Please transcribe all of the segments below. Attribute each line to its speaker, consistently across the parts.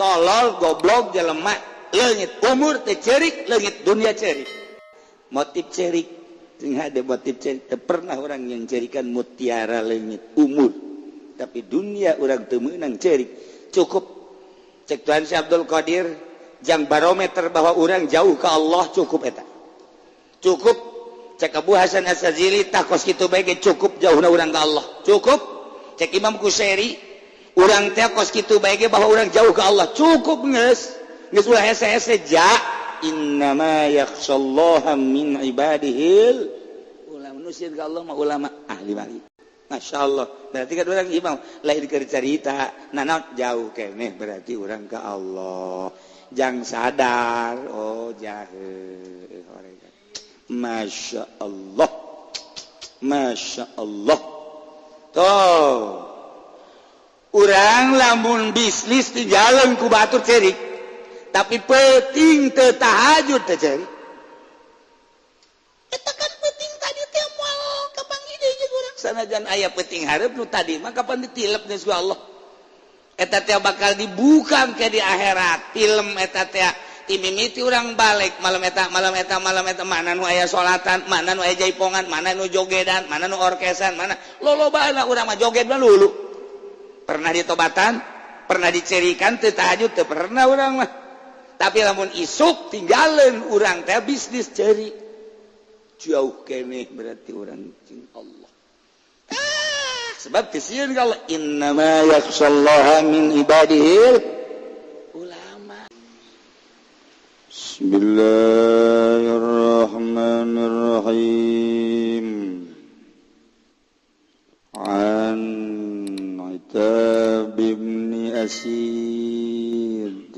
Speaker 1: Tolol goblok jelema leungit umur teh cerik, leungit dunia cerik. Motif cerik sing hade motif cerik. Teu pernah orang yang cerikan mutiara leungit umur, tapi dunia urang teu meunang cerik. Cukup cek Tuhan Syekh Abdul Qadir jang barometer bahwa orang jauh ke Allah cukup eta. Cukup cek Abu Hasan As-Sazili tah kos kitu bae ge cukup jauhna urang ka Allah. Cukup cek Imam Kusyairi urang teh kos kitu bae ge bahwa urang jauh ke Allah cukup geus. Geus ulah hese-hese ja innama yakhshallaha min ibadihil ulama. Nu sieun ka Allah mah ulama ahli wali. Masya Allah, berarti kan orang imam lain keur carita nanaon jauh keneh berarti urang ka Allah. Jang sadar oh jahe Masya Allah, Masya Allah. Tuh urang lamun bisnis di jalan ku batur cerik, tapi penting teu tahajud teh cerik. Eta kan penting tadi teh moal kapanggih deui jeung urang. Sanajan aya penting hareup nu tadi mah kapan ditilep geus ku Allah. Eta teh bakal dibuka ke di akhirat film eta teh timimiti urang balik malam eta malam eta malam eta mana nu aya salatan, mana nu aya jaipongan, mana nu jogedan, mana nu orkesan, mana lolobana urang mah joget mah lulu. Pernah ditobatan, pernah dicerikan teu tahajud teu pernah urang mah. Tapi lamun isuk tinggalin urang teh bisnis ceri jauh keneh berarti urang jeung Allah. Sebab kesieun ka Allah innama yakhshallaha min ibadihil ulama.
Speaker 2: Bismillahirrahmanirrahim. An Itab bin Asid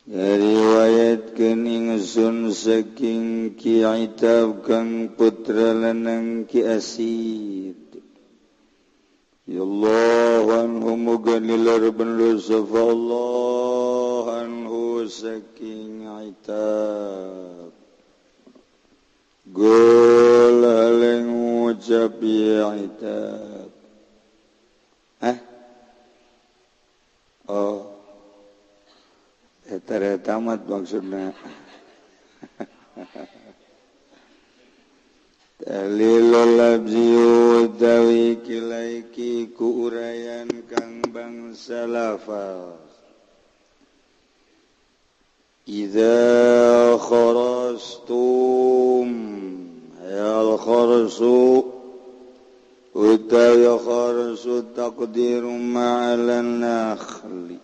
Speaker 2: riwayatkeun ingsun saking Ki Itab kang putra lanang Ki Asid. Ya Allah anhu muga nilar bendu sapa Allah anhu saking Itab. Gol haleng ngucap ya Itab. Hah? Oh. Eta tamat maksudna. Talilul labzi utawi kilaiki ku urayan kang bangsa lafal. Idza kharastum al kharsu utawi kharsu taqdiru ma'alan nakhli.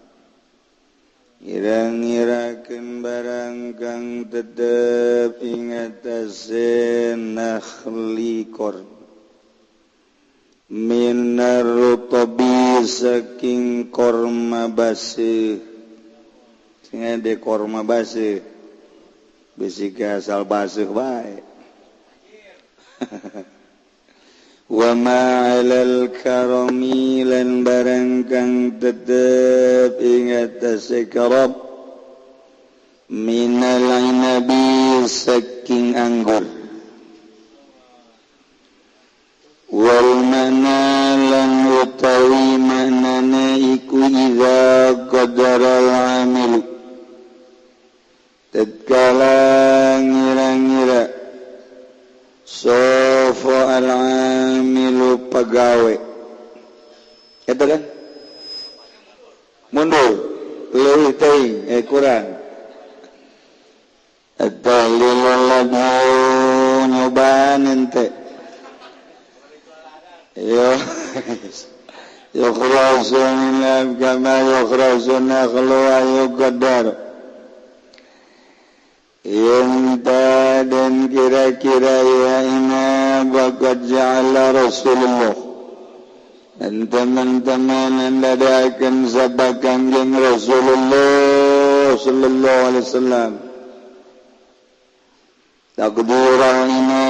Speaker 2: Ngira-ngirakeun barang kang tetep ing atase nakhli korma minar rutabi saking korma baseuh. Sing ade korma baseuh bisi asal baseuh bae. Wa ma'alal karami lan barang kang tetep ing atase karab minal inabi saking anggur wal mana lan utawi manana iku idza qadaral amil tatkala ngira-ngira sofa al-amilu pagawe. Eta kan? Mundur leuwih teuing kurang. At-tahlil lagu nyobaan ente. Yo yukhrasu min kama yukhrasu nakhlu ayu qadar. Yunta dan kira-kira ya ina bakat ja'ala Rasulullah dan teman-teman yang dadakan sabakan jeung Rasulullah sallallahu alaihi wasallam takdiran ina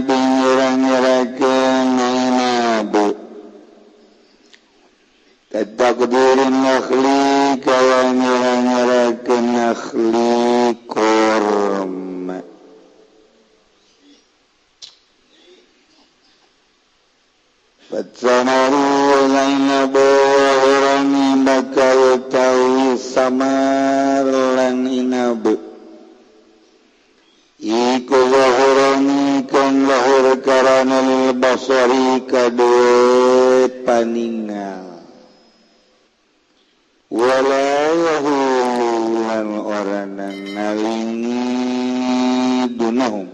Speaker 2: bingira-ngirakeun ina bu takdirin nakhli kaya ngira-ngirakeun nakhli korma. Fatsanari laina buhurani bakal tahu kang ngalingi dunahum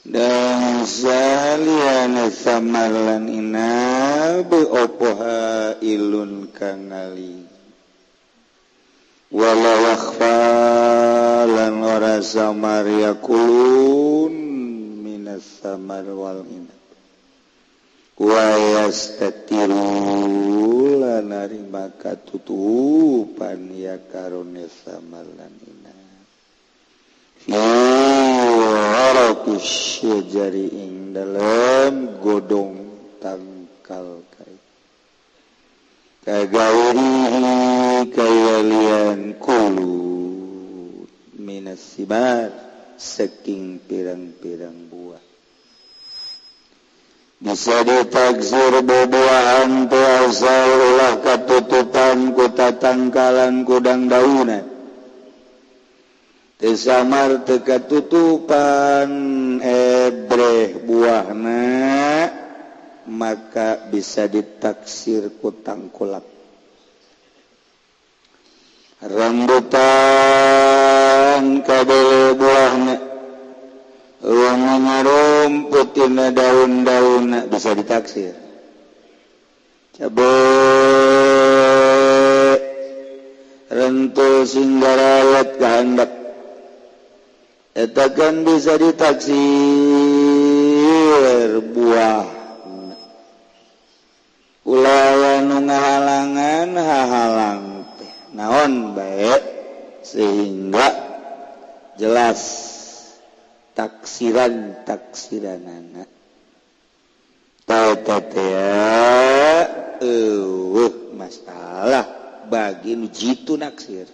Speaker 2: dan saliyana samar lan inab opo hailun kang ngali wala yakhfa lan ora samar yakulun minas samar wal inab wa yastatiru lan narima katutupan ya karone samar lan inab jari ing dalam godong tangkal kai kagairihi kayalian kulu minas sibar saking pirang-pirang buah bisa ditaksir bubuahan tu asal ulah katutupan kuta tangkalan kudang daunan samar teka tutupan ebreh buahna maka bisa ditaksir ku tangkulak rambutan kabele buahna rumput tina daun-daunna bisa ditaksir cabe rentul singgaralat kehendak eta kan bisa ditaksir buah ulah nu ngahalangan hahalang teh naon bae sehingga jelas taksiran taksiranana teh teh eueuh masalah bagi nu jitu naksir.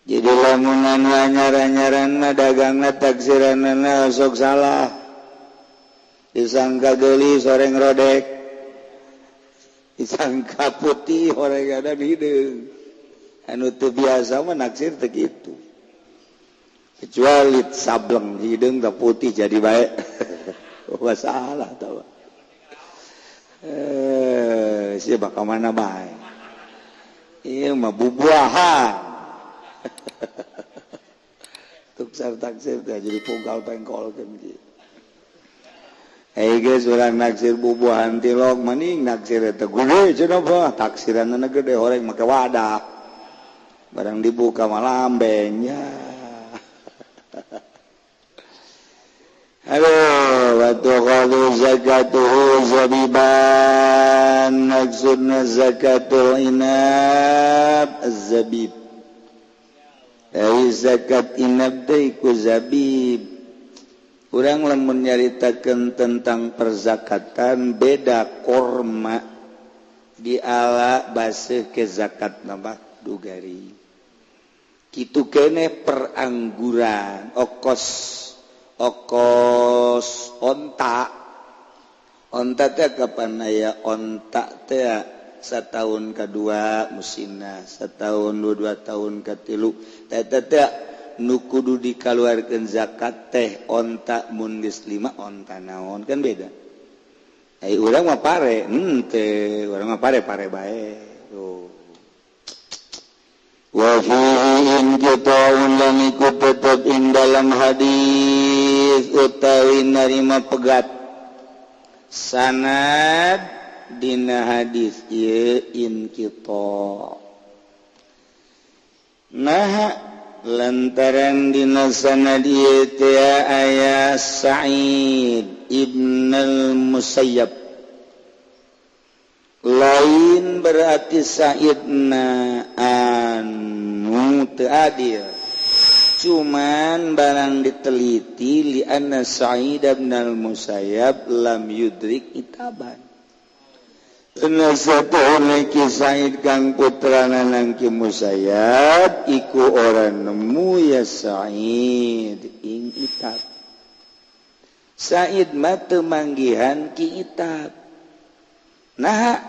Speaker 2: Jadi lamun anu anyar-anyaranna dagangna taksiranana sok salah. Disangka geuli soreng rodek. Disangka putih horeng ada hideung. Anu teu biasa mah naksir teu kitu. Kecuali sableng hideung teh putih jadi bae. Masalah tah. Sia bakal mana bae. Ieu mah bubuahan. Tuksar taksir teh jadi pungkal pengkol kan gitu. Hei guys, orang naksir bubuahan tilok maning naksir eta gede cenah bah taksiranna gede horeng make wadah. Barang dibuka mah lambeng ya. Aduh, wa tuqadu zakatuhu zabiban maksudna zakatul inab az-zabib. Zakat inab teh iku zabib. Urang lamun nyaritakeun tentang perzakatan beda korma diala baseuh ke zakat nambah dugari. Kitu keneh perangguran okos okos onta. Onta teh kapan aya onta teh setahun kedua musimna, setahun dua tahun katilu teh teh nu kudu dikaluarkeun zakat teh onta mun geus 5 onta naon kan beda. Ai urang mah pare henteu urang mah pare-pare bae. Tuh. Wa fihi inqita'un lam iku tetep ing dalam hadis utawi narima pegat sanad dina hadis ieu inqita. Nah lantaran dina sanad ieu teh aya Sa'id ibn al-Musayyab. Lain berarti Sa'idna anu teu adil. Cuman barang diteliti li anna Sa'id ibn al-Musayyab lam yudrik itaban. Ki Said kang putrana nang Ki Musayyab iku ora nemu ya Said ing itab. Said mah teu manggihan ki itab. Nah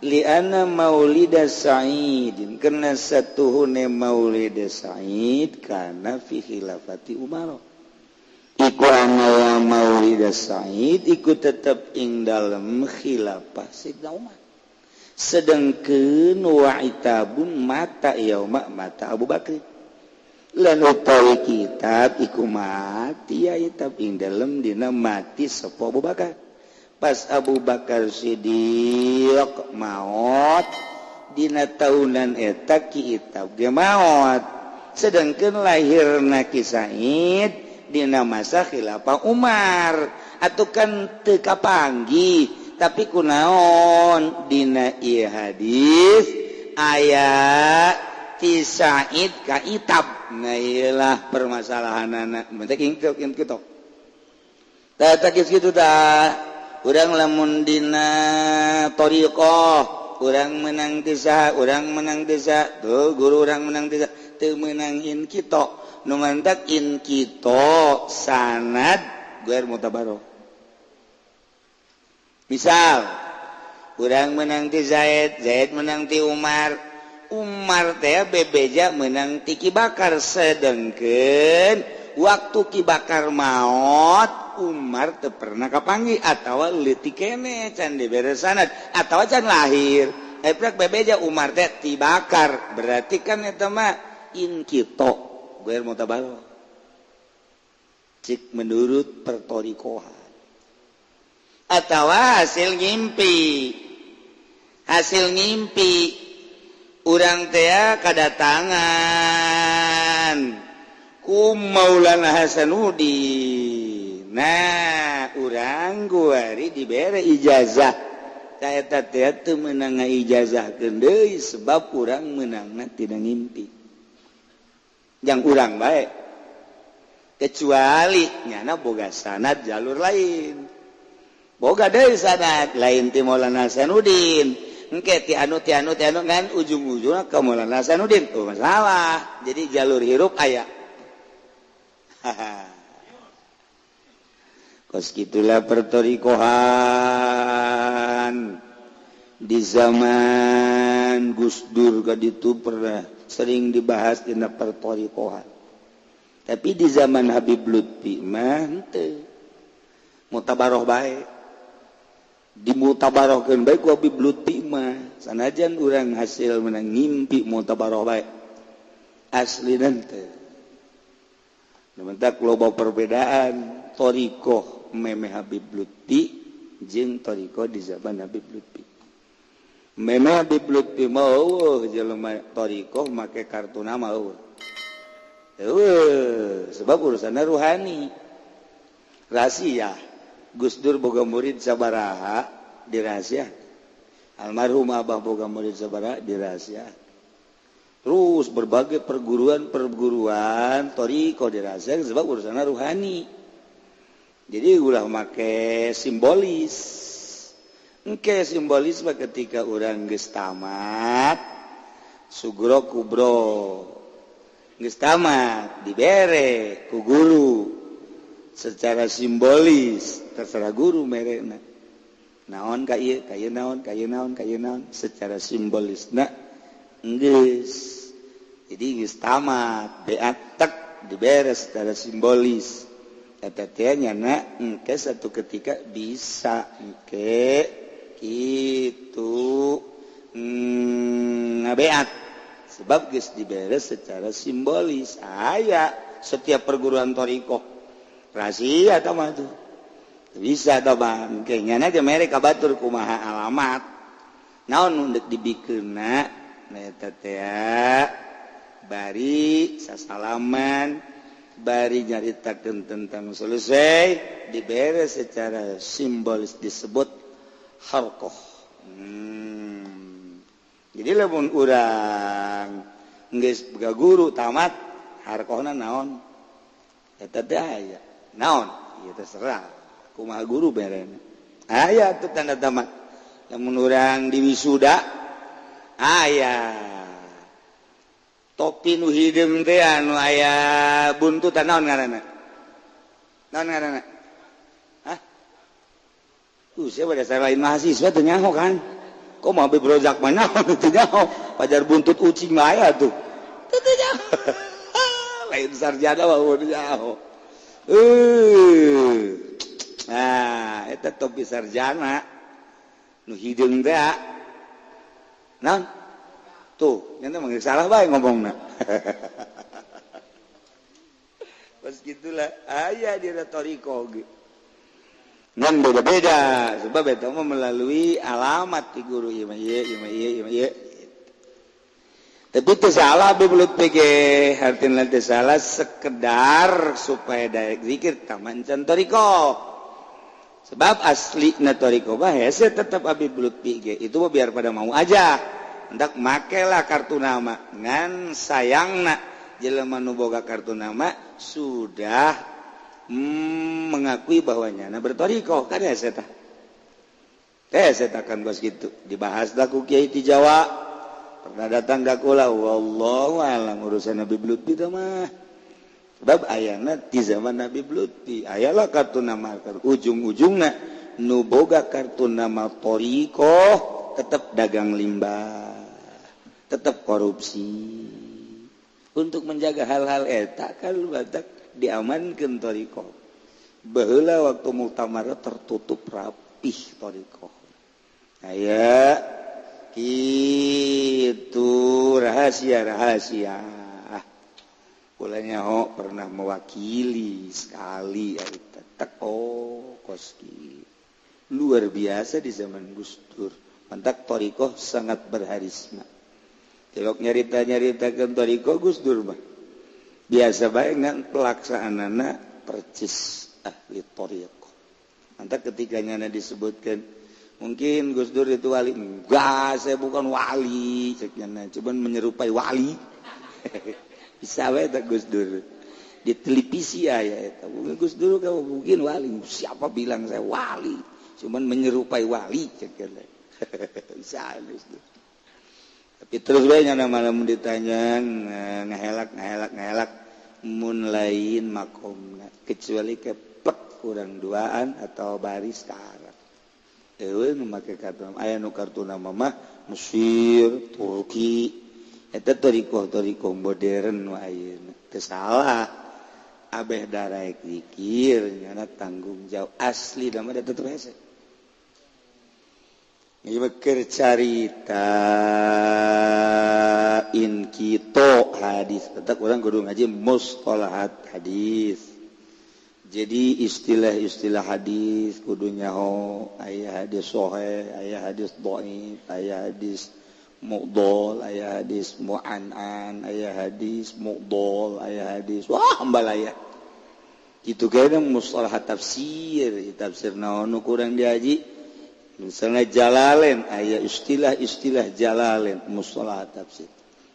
Speaker 2: liana maulida Saidin karena satuhune maulida Said kana fi khilafati Umar. Iku ana maulida Said iku tetep ing dalem khilafah Sayyidina Umar. Sedangkeun wa itabun mata yauma mata Abu Bakar. Lan utawi kitab iku mati ya itab ing dalem dina mati sapa Abu Bakar. Pas Abu Bakar Siddiq maot dina taunan eta ki itab ge maot. Sedangkeun lahirna Ki Said dina masa khilafah Umar atuh kan teu kapanggih. Tapi kunaon dina ieu hadis aya ti Said ka Itab. Nah ieulah permasalahanana. Mentek kitu. Tah tah kitu tah. Urang lamun dina thariqah, urang menang ti saha, urang menang ti saha. Tuh guru urang menang ti saha, teu meunang in kita. Nu mantak in kita sanad guer mutabarok. Misal urang menang ti Zaid, Zaid menang ti Umar, Umar teh bebeja menang ti Ki Bakar. Sedengkeun waktu Ki Bakar maot, Umar teu pernah kapanggih atawa leutik keneh can dibere sanad atawa can lahir. Eprak bebeja Umar teh ti Bakar, berarti kan eta mah inkito guer mutabalo. Cik menurut pertorikohan. Atau hasil ngimpi, hasil ngimpi urang teh kadatangan ku Maulana Hasanuddin. Nah urang guari dibere ijazah, eta teh teu meunang ijazahkeun deui sebab urang meunangna tina ngimpi. Jang urang bae, kecuali nyana boga sanad jalur lain. Boga deui sanad lain ti Maulana Hasanuddin. Engke ti anu ti anu ti anu ngan ujung-ujungna ka Maulana Hasanuddin. Oh masalah. Jadi jalur hirup aya. Kos kitulah pertorikohan di zaman Gus Dur kaditu pernah sering dibahas dina pertorikohan. Tapi di zaman Habib Lutfi mah henteu. Mutabaroh bae. Dimutabarohkeun bae ku Habib Lutfi mah sanajan urang hasil menang ngimpi mutabaroh bae asli teh. Mentak loba perbedaan thariqah meme Habib Lutfi jeung thariqah di zaman Habib Lutfi. Meme Habib Lutfi mah eueuh jelema thariqah make kartu nama eueuh. Eueuh sebab urusanna ruhani. Rahasia. Gus Dur boga murid sabaraha dirahasia. Almarhum Abah boga murid sabaraha dirahasia. Terus berbagai perguruan-perguruan thariqah dirahasia sebab urusanna ruhani. Jadi ulah make simbolis. Engke simbolis mah ketika urang geus tamat sugro kubro. Geus tamat dibere ku guru. Secara simbolis terserah guru merena naon ka ieu ka ieu naon ka ieu naon ka ieu naon secara simbolisna geus. Jadi geus tamat beat tek diberes secara simbolis eta teh nyana engke satu ketika bisa engke kitu ngabeat sebab geus diberes secara simbolis. Aya setiap perguruan thariqah rahasia tah mah tuh bisa tah bang kayaknya aja mereka batur kumaha alamat naon nu dibikeunna eta teh bari sasalaman bari nyaritakeun tentang selesai dibere secara simbolis disebut harqah. Jadi lamun urang geus boga guru tamat harqahna naon eta teh aya naon ieu terserah kumaha guru berena aya tuh tanda tamat. Lamun urang di wisuda aya topi nu hideung teh anu aya buntutan naon ngaranna naon ngaranna hah sia pada saya lain mahasiswa teu nyaho kan kok mau Habib Rozak mah nyaho teu nyaho pajar buntut ucing mah aya tuh teu nyaho lain sarjana mah nyaho. Nah, eta topi sarjana nu hideung teh Naon? Tuh, nyata mah salah bae ngomongna. Pas gitulah aya di thoriqoh ge. Ngan beda-beda sebab eta mah melalui alamat ti guru ieu mah ieu ieu mah ieu ieu mah ieu. Tapi teu salah bebelut PG artina teu salah sekedar supaya daek zikir taman can thoriqoh. Sebab aslina thoriqoh mah hese tetep abi belut PG itu mah biar pada mau aja. Hendak makelah kartu nama ngan sayangna jelema nu boga kartu nama sudah mengakui bahwa nyana berthoriqoh kan hese tah. Hese tah kan bos gitu dibahas lah ku kiai di Jawa. Pernah datang ka kula wallahu alam urusan Nabi Lutfi mah. Sebab ayana di zaman Nabi Lutfi ayalah kartu nama ujung-ujungna nu boga kartu nama thoriqoh tetap dagang limbah, tetap korupsi. Untuk menjaga hal-hal eta kan batak diamankeun thoriqoh. Baheula waktu muktamar tertutup rapih thoriqoh. Aya itu rahasia-rahasia. Kulanya ho pernah mewakili sekali eta teko koski. Luar biasa di zaman Gus Dur. Mantak thoriqoh sangat berharisma. Tilok nyarita-nyaritakeun thoriqoh Gus Dur mah. Biasa bae ngan pelaksanaanna percis ahli thoriqoh. Mantak ketika nyana disebutkan mungkin Gus Dur itu wali. Enggak, saya bukan wali. Ceknya, cuman menyerupai wali. Bisa wae tak Gus Dur. Di televisi aya eta. Gus Dur kamu mungkin wali. Siapa bilang saya wali? Cuman menyerupai wali ceknya. Bisa Gus Dur. Tapi terus bae nyana malam ditanya ngahelak ngahelak ngahelak mun lain makomna kecuali keplek kurang duaan atau baris karak. Eueuh nu make kartu nama aya nu kartu nama mah Mesir, Turki eta thoriqoh-thoriqoh modern nu ayeuna teu salah abeh daraek zikir nyana tanggung jawab asli da mah tetep hese. Ieu mah keur carita in kito hadis tetep urang kudu ngaji mustalahat hadis. Jadi istilah-istilah hadis kudu nyaho aya hadis sahih, aya hadis dhaif, aya hadis mudhal, aya hadis mu'an'an, aya hadis mudhal, aya hadis wah hambalaya. Kitu kene mustalah tafsir, tafsir naon nu kurang diaji. Misalnya Jalalain, aya istilah-istilah Jalalain mustalah tafsir.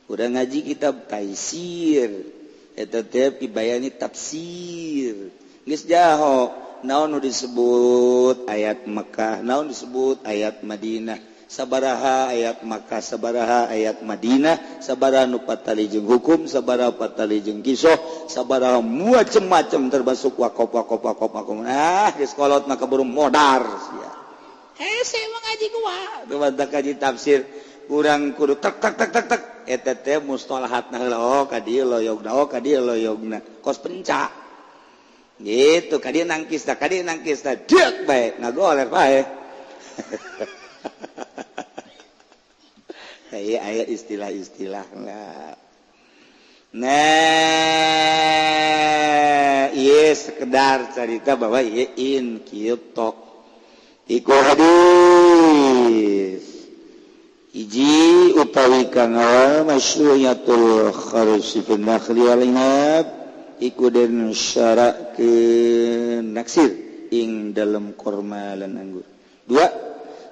Speaker 2: Urang ngaji kitab Taisir, eta teh dibayani tafsir. Geus jaho naon nu disebut ayat Mekah, naon disebut ayat Madinah, sabaraha ayat Mekah, sabaraha ayat Madinah, sabaraha nu patali jeung hukum, sabaraha patali jeung kisah, sabaraha macem-macem termasuk wakof wakof wakof wakof. Ah geus kolot mah keburu modar sia. Hese mah ngaji kumaha? Teu batak ngaji tafsir kurang kudu tek tek tek tek tek eta teh mustalahatna heula oh ka dieu loyogna oh ka dieu loyogna kos pencak. Gitu ka dieu nangkis tah ka dieu nangkis tah deuk bae ngagoler bae. Aya aya istilah-istilah lah. Nah, ieu sekedar cerita bahwa ieu in kieu tok. Iku hadis. Hiji utawi kang awal masyru'iyatul kharsi fil nakhli wal inab iku den syara'keun naksir ing dalem korma lan anggur. Dua,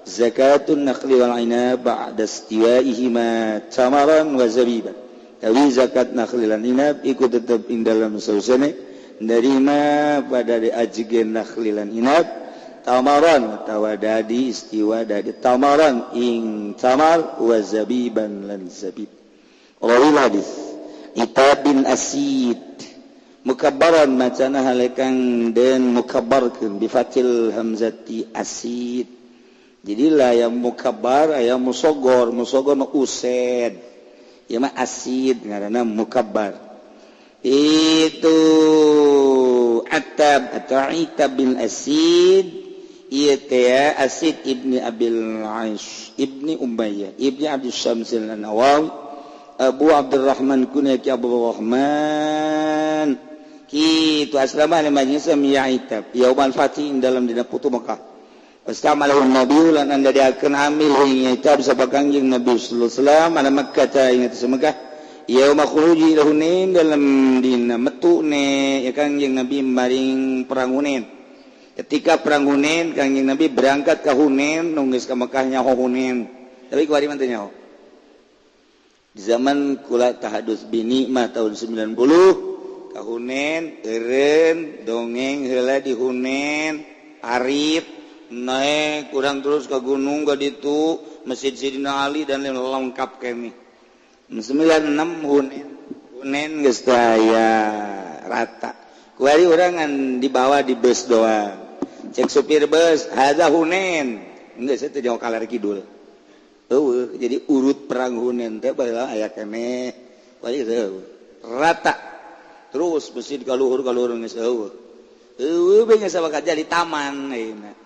Speaker 2: zakatun nakhli wal inab ba'da istiwaihima tamaran wa zabiban. Tawi zakat nakhli lan inab iku tetep ing dalem sausane nerima pada diajegen nakhli lan inab tamaran atawa dadi istiwa dadi tamaran ing tamar wa zabiban lan zabib. Rawil hadis Itab bin Asid mukabbaran macana halekang den mukabbarkeun bi fatil hamzati asid. Jadi lah yang mukabbar aya musogor, musogor mah used. Ieu mah asid ngaranna mukabbar. Itu Atab atau Itab bin Asid ieu teh Asid ibni Abil Aish ibni Umayyah ibni Abdus Syamsil Nawawi Abu Abdurrahman kunya ki Abu Rahman kitu aslama limanya sami'a itab yaumal fatih dalam dina putu Mekah Astamalahu Nabi lan anda diakeun amil ing itab sapa Kangjeng Nabi sallallahu alaihi wasallam ala Makkah ta ing atas Mekah yauma khuruji ila Hunain dalam dina metune ya Kangjeng Nabi maring perang Hunain. Ketika perang Hunain Kangjeng Nabi berangkat ke Hunain nunggu ka Mekah nyaho Hunain. Tapi kuari mah teu nyaho. Di zaman kula tahadus bini mah tahun 90 ka Hunain eureun dongeng heula di Hunain arif naik kurang terus ke gunung ke ditu Masjid Sidina Ali dan lain lengkap kami 96 Hunain Hunain geus teu aya rata kuari urang ngan dibawa di bus doang cek supir bus hadza Hunain geus teu jauh kaler kidul eueuh jadi urut perang Hunain teh baheula aya keneh kuari eueuh rata terus masjid ka luhur geus eueuh eueuh bae geus bakal jadi taman ayeuna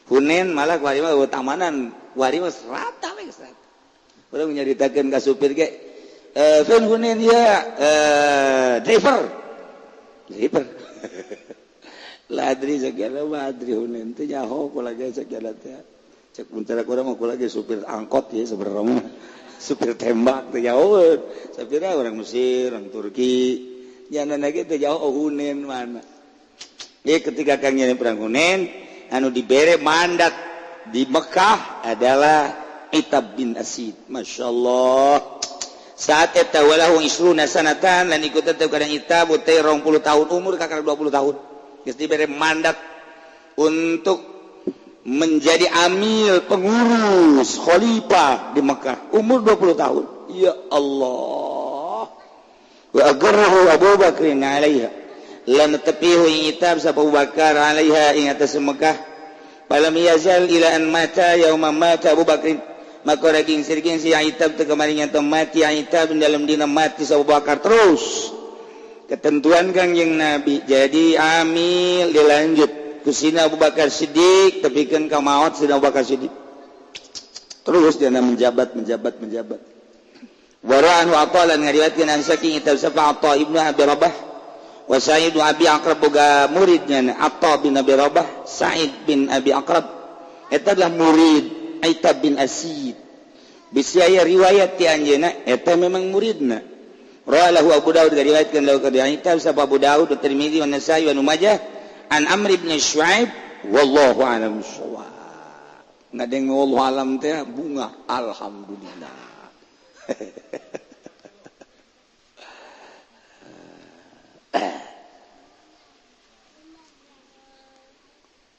Speaker 2: Hunain malah kuari mah tamanan kuari mah rata we geus rata. Urang nyaritakeun ka supir ge fen Hunain ya driver. Driver. Ladri sagala mah adri Hunain teh nyaho kula ge sagala teh. Cek muntara urang mah kula ge supir angkot ya sebenarnya mah. Supir tembak teh nyaho. Sapira urang Mesir, urang Turki. Jangan lagi teh jauh Hunain mana. Ieu ketika Kang Nyari perang Hunain anu dibere mandat di Mekah adalah Itab bin Asid. Masya Allah. Saat eta walahu isruna sanatan lan ikut tetep kana Itab teh 20 tahun umur kakak 20 tahun. Geus dibere mandat untuk menjadi amil pengurus khalifah di Mekah umur 20 tahun. Ya Allah. Wa agarrahu Abu Bakrin alaiha. Lan tepihu ing Itab sapa Abu Bakar alaiha ing atas Mekah. Falam yazal ila an mata yauma mata Abu Bakrin. Maka daging sirkin si Itab teu kemarin nyata mati Itab dalam dina mati sapa Abu Bakar terus. Ketentuan Kangjeng Nabi jadi amil dilanjut ku sina Abu Bakar Siddiq tepikeun ka maot sina Abu Bakar Siddiq. Terus dia menjabat menjabat menjabat. Wara'an wa atalan ngariwayatkeun an saking Itab sapa Atha ibnu Abi Rabah. Wa Sa'id bin Abi Aqrab boga muridnya Atha bin Abi Rabah, Sa'id bin Abi Aqrab eta adalah murid Itab bin Asid. Bisi aya riwayat ti anjeunna eta memang muridna. Rawahu Abu Daud diriwayatkeun lahu ka Itab sapa Abu Daud, Tirmizi, wa Nasa'i wa Majah an Amr bin Syuaib wallahu a'lam bissawab. Ngadeng wallahu alam teh bunga alhamdulillah.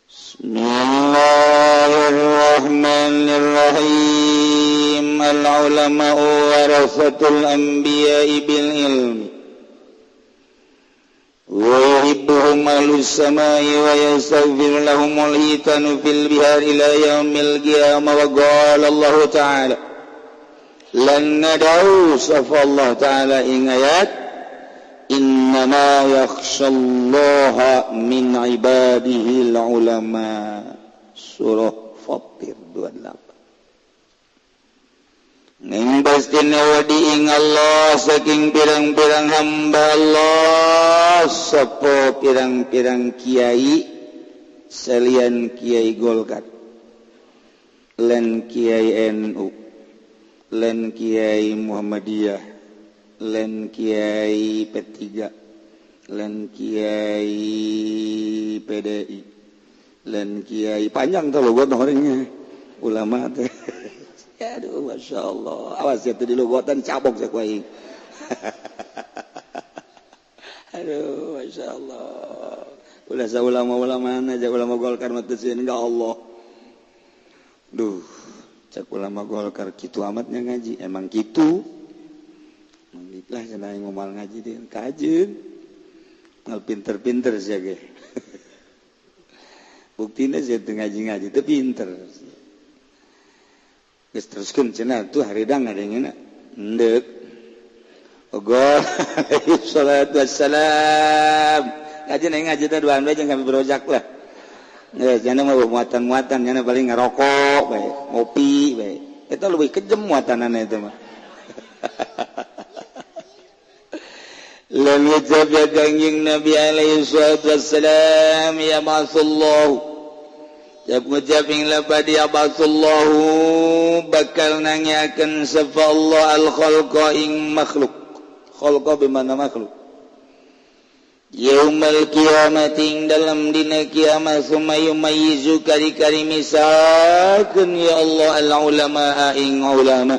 Speaker 2: Bismillahirrahmanirrahim. Al-ulama'u warasatul anbiya'i bil ilmi wa yuhibbuhum ahlus samai wa yastaghfir lahumul hitanu fil bihar ila yaumil qiyamah. Wa qala Allah ta'ala lan nad'u safa Allah ta'ala ing ayat innama yakhshallaha min ibadihil ulama. Surah Fatir 28. Ning pastine wedi ing Allah saking pirang-pirang hamba Allah sapa pirang-pirang kiai salian kiai Golkar lan kiai NU lan kiai Muhammadiyah lan kiai P3 lan kiai PDI lan kiai panjang tuh logot orangnya ulama teh. Aduh Masya Allah, awas ya di logotan cabok saya kuaing. Aduh Masya Allah, ulah sa ulama-ulama aja ulama Golkar mah teu sieun ka Allah. Duh, cak ulama Golkar kitu amatnya ngaji, emang kitu. Lah cenah ngomal ngaji deh kajeun. Ngal pinter-pinter sia ge. Buktina sia teu ngaji-ngaji teu pinter. Geus teruskeun cenah tuh haridang ngadengena. Endek. Ogol alaihi salatu wassalam. Ngaji neng ngaji teh duaan bae jeung kami berojak lah. Geus jana mah muatan-muatan jana paling ngarokok bae, ngopi bae. Eta leuwih kejem muatanana eta mah. Lam yajab kanjeng Nabi alaihi salatu wassalam ya ba'atsullahu. Jab ngucap ing lapad ya ba'atsullahu bakal nangiakeun sapa Allah al khalqa ing makhluk. Khalqa bimana makhluk. Yaumal kiamati ing dalam dina kiamat summa yumayyizu kari-kari misakeun ya Allah al ulama ing ulama.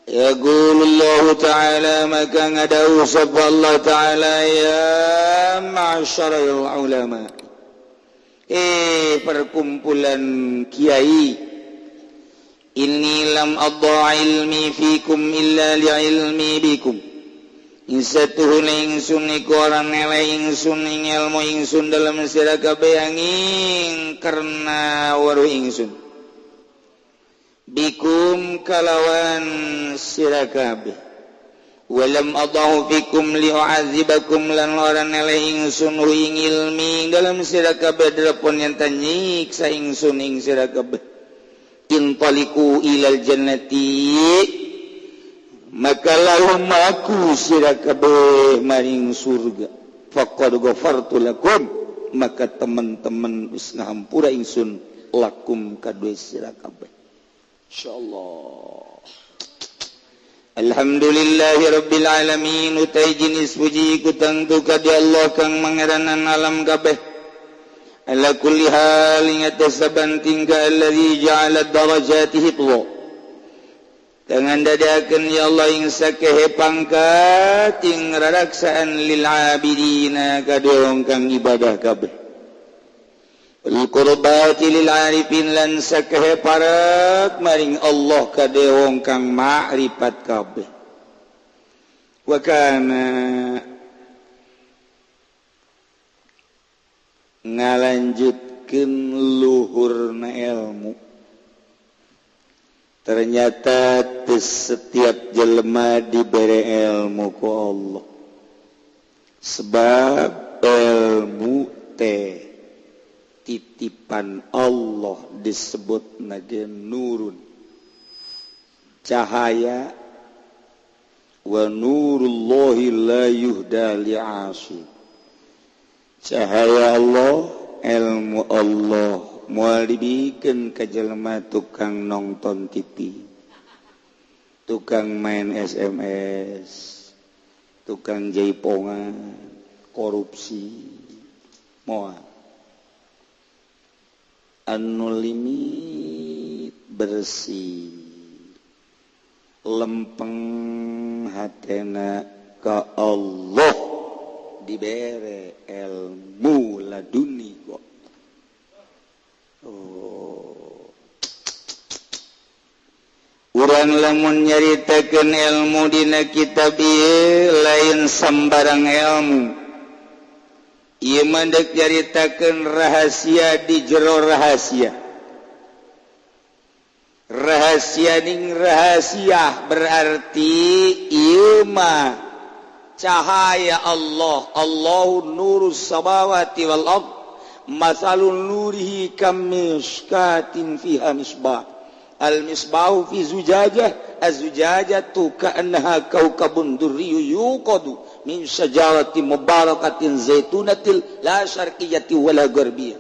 Speaker 2: Yaqulullahu ta'ala maka ngadau sapa Allah ta'ala ya ma'syaral ulama. Perkumpulan kiai, inni lam adha ilmi fikum illa li'ilmi bikum. Insatuhun ingsun iku ora nele ingsun ing ilmu ingsun dalam sira kabeh angin karena weruh ingsun bikum kalawan sira kabeh walam adahu fikum li'azibakum lan ora nele ingsun ing ilmi dalam sira kabeh drepon yen ta nyiksa ingsun ing sira kabeh intaliku ilal jannati maka lahum aku sira kabeh maring surga faqad ghafartu lakum maka teman-teman wis ngahampura ingsun lakum kadue sira kabeh. Insyaallah. Alhamdulillahirabbil alamin utai jenis puji ku tangtu ka di Allah kang mangeranan alam kabeh ala kulli hal ing atas saban tingkah allazi ja'ala darajati hifdha dengan dadakeun ya Allah ing sakehe pangkat ing raraksaan lil abidina kadue kang ibadah kabeh wal qurbati lil arifin lan sakehe parak maring Allah kadue kang ma'rifat kabeh wa kana ngalanjutkeun luhurna ilmu. Ternyata setiap jelema diberi ilmu ku Allah. Sebab ilmu teh titipan Allah disebut nage nurun, cahaya. Wa nurullahi la yuhda li'asi. Cahaya Allah, ilmu Allah moal dibikeun ka jelema tukang nonton TV, tukang main SMS, tukang jaipongan, korupsi, moal. Anu limit bersih, lempeng hatena ka Allah dibere ilmu laduni kok. Oh. Urang lamun nyaritakeun ilmu dina kitab ieu lain sambarang ilmu. Ieu mah deuk nyaritakeun rahasia di jero rahasia. Rahasia ning rahasia berarti ieu mah cahaya Allah. Allahu nurus samawati wal ardh. Masalun nurihi kamishkatin fiha misbah. Al misbahu fi zujajah, az-zujajatu ka'annaha kawkabun durriyyu yuqadu min syajaratin mubarakatin zaitunatil la syarqiyyati wala gharbiyah.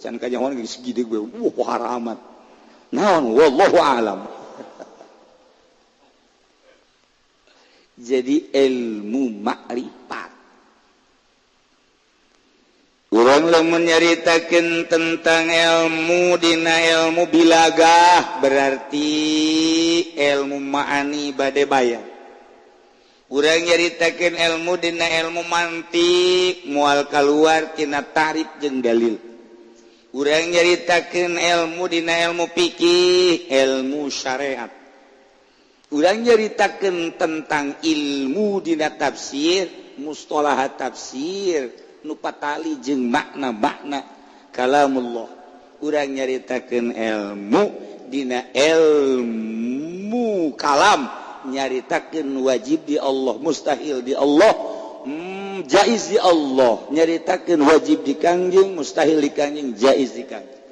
Speaker 2: Can kanyahoan geus gede gue. Haramat. Naon wallahu alam. Jadi ilmu makrifat. Urang lamun nyaritakeun tentang ilmu dina ilmu bilagah berarti ilmu ma'ani bade bayar. Urang nyaritakeun ilmu dina ilmu mantik moal kaluar tina tarif jeung dalil. Urang nyaritakeun ilmu dina ilmu fikih, ilmu syariat. Urang nyaritakeun tentang ilmu dina tafsir, mustalahat tafsir, nu patali jeung makna-makna kalamullah. Urang nyaritakeun ilmu dina ilmu kalam, nyaritakeun wajib di Allah, mustahil di Allah,
Speaker 1: jaiz di Allah nyaritakeun wajib di Kangjeng mustahil di Kangjeng jaiz di Kangjeng.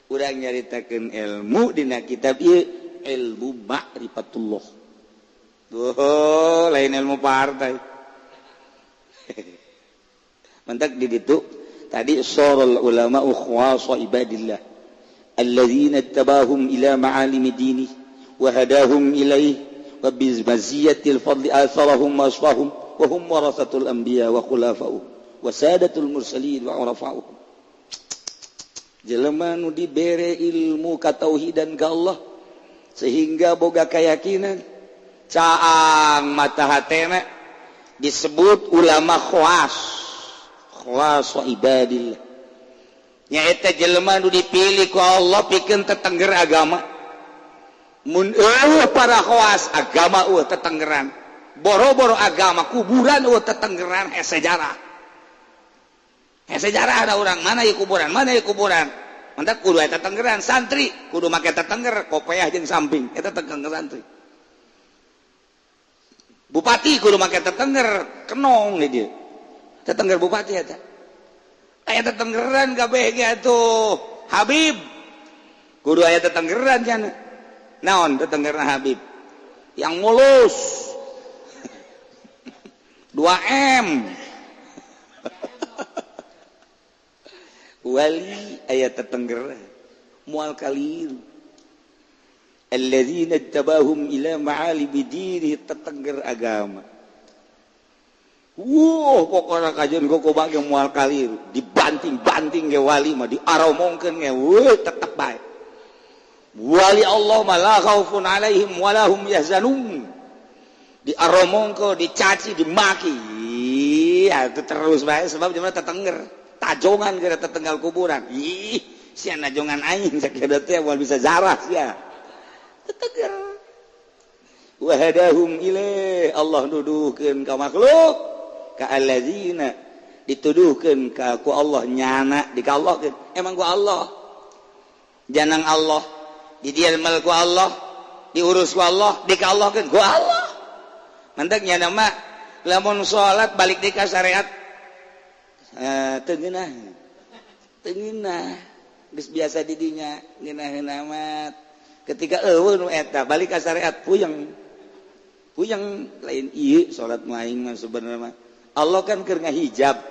Speaker 1: Urang nyaritakeun ilmu dina kitab ieu ilmu ma'rifatullah. Tuh lain ilmu partai. Mantak di ditu tadi sorol ulama khawasa ibadillah alladzina tabahum ila ma'alimi dini wa hadahum ilaih wa bizmaziyatil fadli atharahum wa asfahum wa hum warasatul anbiya wa khulafa'uhum wa sadatul mursalin wa urafa'uhum. Jelema nu dibere ilmu katauhidan ka Allah sehingga boga keyakinan caang mata hatena disebut ulama khawas khawas ibadillah nyaeta jelema nu dipilih ku Allah pikeun tetengger agama. Mun eueuh para khawas agama eueuh tetenggeran, boro-boro agama kuburan eueuh tetenggeran hese sejarah. Hese sejarah ada urang mana ieu kuburan, mana ieu kuburan. Mantak kudu eta tetenggeran santri, kudu make tetengger kopeah jeung samping eta tetengger santri. Bupati kudu make tetengger kenong di dieu. Tetengger bupati eta. Aya tetenggeran kabeh ge atuh Habib. Kudu aya tetenggeran cenah. Naon tetenggerna Habib? Yang mulus. 2M. Wali aya tetenggeran moal kaliru. Alladzina tabahum ila ma'alimi dini tetengger agama. Wuh, pokokna kajian koko bage moal kaliru, dibanting-banting ge wali mah diaromongkeun ge weuh tetep bae. Wali Allah mah la khaufun alaihim wala hum yahzanun. Diaromongkeun, dicaci, dimaki, ya itu terus bae sebab jelema tetengger, tajongan gara tetenggal kuburan. Ih, sia najongan aing sakieu teh moal bisa zarah sia. Teteger wahadahum ilaih Allah nuduhkeun ka makhluk ka allazina dituduhkeun ka ku Allah nyana di ka Allah emang ku Allah janang Allah didielmel ku Allah diurus ku Allah di ka Allahkeun ku Allah mantak nyana mah lamun salat balik di ka syariat teu ngeunah teu ngeunah geus biasa di dinya ngeunaheun amat. Ketika eueuh nu eta balik ka syariat puyeng. Puyeng lain ieu salat mah aing mah sebenarnya mah. Allah kan keur ngahijab.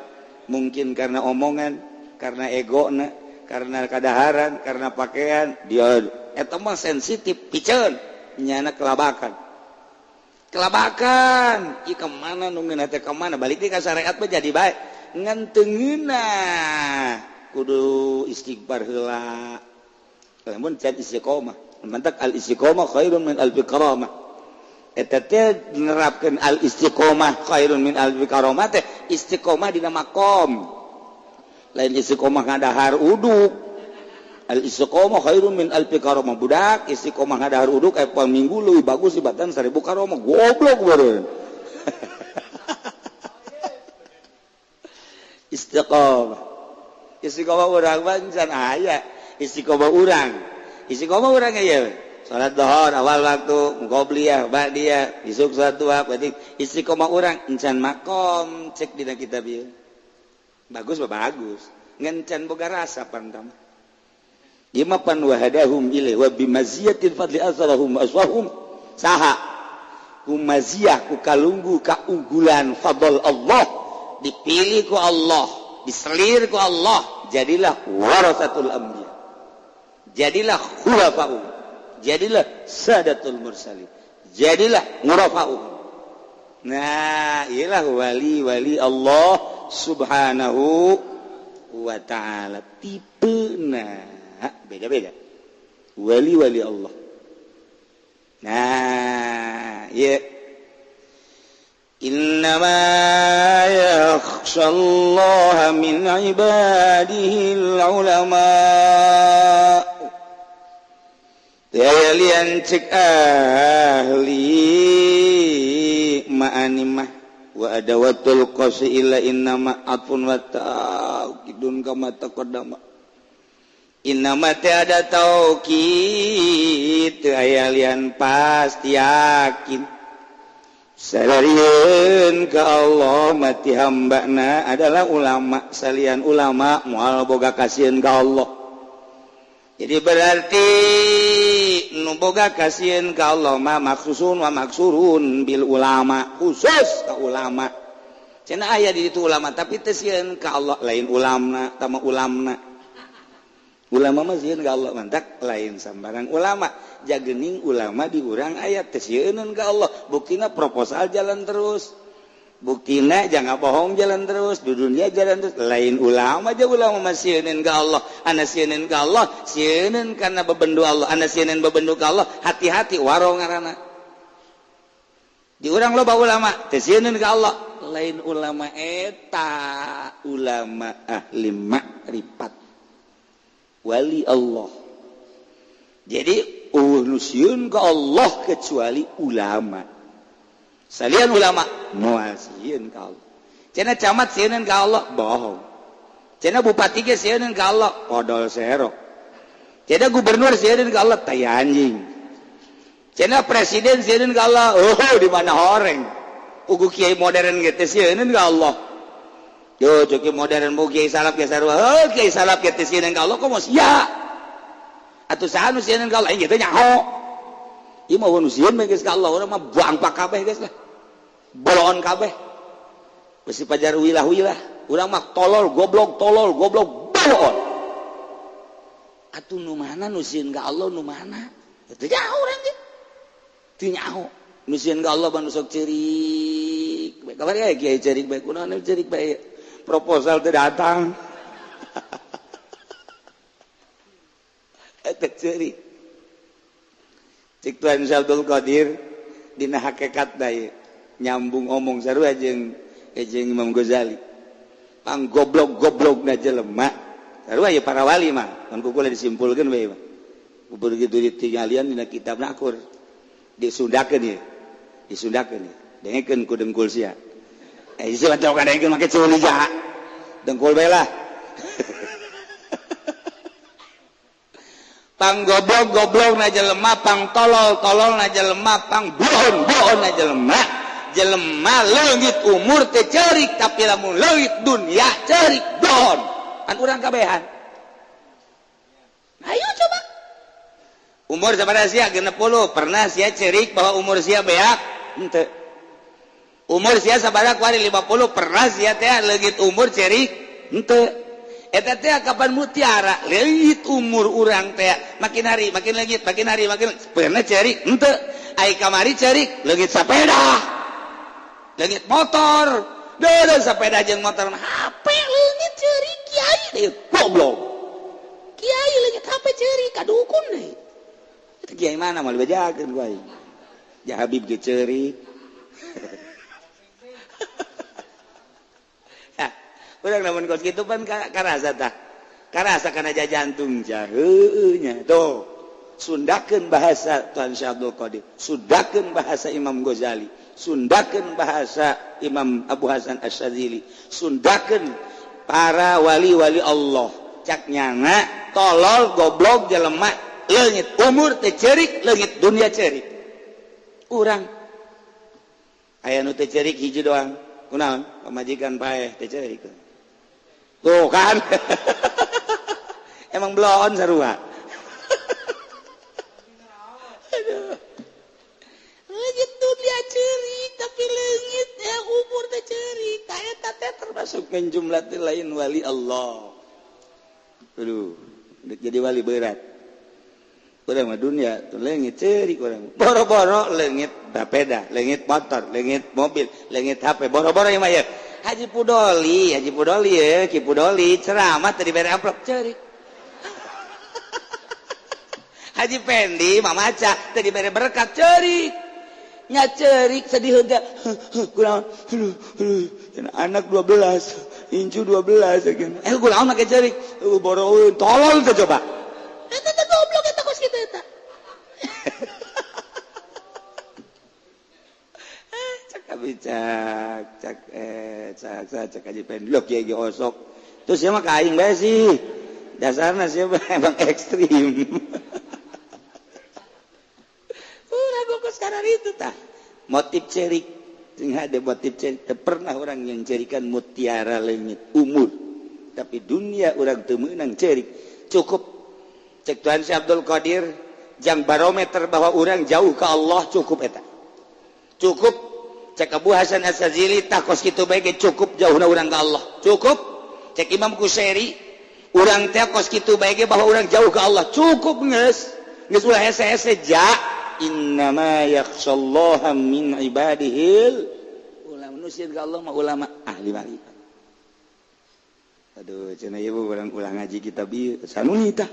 Speaker 1: Mungkin karena omongan, karena egona, karena kadaharan, karena pakaian, dia eta mah sensitif piceun nyana kelabakan. Kelabakan, ieu ka mana nu ngeunah teh ka mana balik deui ka syariat mah jadi bae. Ngan teu ngeunah kudu istighfar heula. Lamun can istiqomah. Mantak al istiqomah khairun min alfi karamah. Eta teh nerapkeun al istiqomah khairun min alfi karamah teh istiqomah dina makom. Lain istiqomah ngadahar uduk. Al istiqomah khairun min alfi karamah budak istiqomah ngadahar uduk aya poe minggu leuwih bagus dibatan 1000 karamah goblok beureun. Istiqomah. Istiqomah urang mah can aya. Istiqomah urang. Istiqomah urang ieu salat dhuhur awal waktu qobliyah ba'diyah isuk salat duha berarti istiqomah urang encan makom cek dina kitab ieu bagus mah bagus ngan can boga rasa pantam ieu mah pan wahadahum ilaih wa bimaziyatil fadli azrahum aswahum saha ku maziyah ku kalunggu kaunggulan fadl Allah dipilih ku Allah diselir ku Allah jadilah warasatul anbiya jadilah khulafa'u, jadilah sadatul mursalin, jadilah ngurafa'u. Nah, ialah wali-wali Allah subhanahu wa ta'ala. Tipe nah, beda-beda. Wali-wali Allah. Nah, ya. Innama yakhshallaha min ibadihil ulama. Lian cek ahli ma'animah wa adawatul qasi illa innama atfun wa ta'kidun kama taqaddama innama tiada taukid aya lian pasti yakin
Speaker 2: Sadarieun ka Allah mati hambana adalah ulama, salian ulama moal boga kasieun ka Allah. Jadi berarti nu boga kasieun ka Allah mah maksusun wa maksurun bil ulama, khusus ka ulama. Cenah aya di ditu ulama tapi teu sieun ka Allah, lain ulama tama ulamna. Ulama mah sieun ka Allah mantak lain sambarang ulama. Jagening ulama di urang aya teu sieuneun ka Allah, buktina proposal jalan terus. Buktina jangan bohong jalan terus, di dunia jalan terus. Lain ulama aja ulama mah sieuneun ka Allah, ana sieuneun ka Allah, sieuneun karena bebendu Allah, ana sieuneun bebendu ka Allah, hati-hati waro ngaranna. Di urang loba ulama teu sieuneun ka Allah, lain ulama eta, ulama ahli makrifat. Wali Allah. Jadi nu sieun ka Allah kecuali ulama. Salian ulama moal sieun ka Allah. Cenah camat sieun ka Allah, bohong. Cenah bupati ge sieun ka Allah, odol serok. Cenah gubernur sieun ka Allah, tai anjing. Cenah presiden sieun ka Allah, oh di mana horeng. Ugu kiai modern ge teh sieun ka Allah. Yo kiai modern bu kiai salaf ge sarua, oh kiai salaf ge teh sieun ka Allah komo sia. Atuh saha nu sieun ka Allah, aing teh nyaho. Ieu mah nu sieun bae geus ka Allah, urang mah bangpak kabeh geus lah. Boloon kabeh. Besi pajar wilah-wilah, urang mah tolol goblok boloon. Atuh nu mana nu sieun ka Allah nu mana? Teu nyaho urang ge. Teu nyaho. Nu sieun ka Allah ban sok ceurik. Bae kabar ya kiai ceurik bae kunaon ceurik bae. Proposal teu datang. Eta ceurik. Cik Tuan Abdul Qadir dina hakikat da nyambung omong sarua jeung Imam Ghazali. Pang goblok-goblokna jelema sarua ye para wali mah kan ku kula disimpulkeun we mah. Begitu ditinggalian dina kitab nakur disundakeun ye. Disundakeun ye. Dengekeun ku dengkul sia. Sia mah teu kadengkeun make ceuli jaha. Dengkul bae lah. Pang goblok-goblok na jelema, pang tolol-tolol na jelema, pang bohon-bohon na jelema. Jelema leungit umur teh ceurik tapi lamun leungit dunia ceurik bohon. Kan urang kabehan. Ayo coba. Umur sabaraha sia? 60. Pernah sia ceurik bahwa umur sia beak? Henteu. Umur sia sabaraha kuari 50, pernah sia teh leungit umur ceurik? Henteu. Eta teh kapan mutiara leungit umur urang teh makin hari makin leungit makin hari makin pernah ceurik henteu. Ai kamari ceurik leungit sepeda, leungit motor, deuleu sepeda jeung motor mah HP leungit ceurik kiai deui goblok. Kiai leungit HP ceurik ka dukun deui. Eta kiai mana moal dibejakeun ku aing. Ja Habib ge ceurik. Urang lamun kos kitu pan karasa tah. Karasa kana jantung heueuh nya. Tuh, sundakeun bahasa Tuan Syekh Abdul Qadir, sundakeun bahasa Imam Ghazali, sundakeun bahasa Imam Abu Hasan Asy-Syadzili, sundakeun para wali-wali Allah. Cak nyana tolol goblok jelema leungit umur teh ceurik, leungit dunia ceurik. Urang aya nu teh ceurik hiji doang. Kunaon? Pamajikan paeh teh ceurik. Tuh kan. Emang belon sarua. Aduh. Leungit dunia ceurik tapi leungit ya umur teh ceurik. Tah eta teh termasuk menjumlah teh lain wali Allah. Aduh, jadi wali berat. Urang mah dunia tuh leungit ceurik urang. Boro-boro leungit sepeda, leungit motor, leungit mobil, leungit HP, boro-boro ieu mah ya. Haji Pudoli ya, Ki Pudoli ceramah tadi bere amplop ceurik. Haji Pendi mamaca tadi bere berkat ceurik. Nya ceurik sedih teh. Kunaon? Anak 12, incu 12 sakieu. Kunaon make ceurik? Boro tolol teh coba. Eta teh goblok eta kos kitu eta. Cak cak cak cak cak Haji Pendi lho kiai ge osok. Terus sia mah ka aing bae sih. Dasarna sia emang ekstrim. Urang kok sekarang itu tah. Motif cerik.
Speaker 1: Sing hade motif cerik. Teu pernah orang yang cerikan mutiara leungit umur. Tapi dunia urang teu meunang cerik. Cukup cek Tuhan Syekh Abdul Qadir jang barometer bahwa urang jauh ke Allah cukup eta. Cukup cek Abu Hasan As-Sazili tah kos kitu bae ge cukup jauhna urang ka Allah. Cukup cek Imam Kusyairi urang teh kos kitu bae ge bahwa urang jauh ke Allah cukup geus. Geus ulah hese-hese ja innama yakhshallaha min ibadihil ulama. Nu sieun ka Allah mah ulama ahli makrifat. Aduh cenah ieu urang ulah ngaji kitab ieu sanuni tah.